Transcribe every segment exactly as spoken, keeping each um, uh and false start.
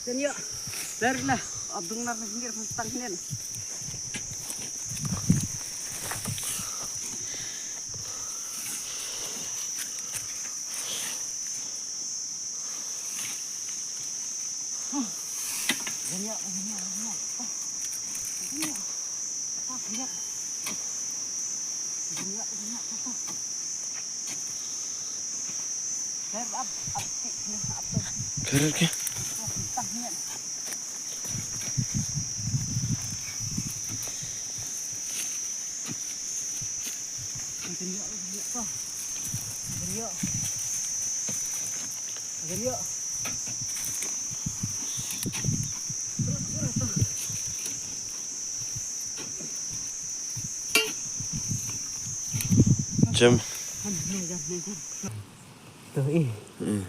Jan ïa. Ler la. Abdung nar na hindir tang hinen. Jan ïa, jan ïa, jan ïa. Keret ke. Jam. Tu, eh. Eh.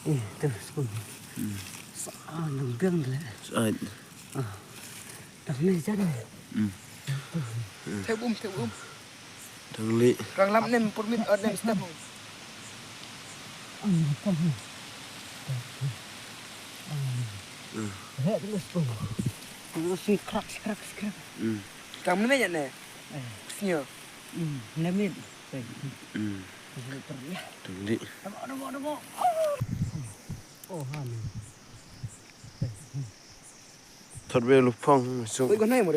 Eh, tu, spoon. Hmm. Sa, ah, nang biang le. Sa. Ah. Tang ni jan. Hmm. Thep um, thep um. Tang li. Kang lam nem permit, ah, nem stamp. Ah, tang ni. Hmm. He, tu spoon. Tu sikrak, sikrak, sikrak. Hmm. Tang ni me jan ne. Eh. Snya. Hmm, nem ni. Hmm. Tang li. Oh, ha ni. Thot be lu phong, so. Oi, gua nai mo.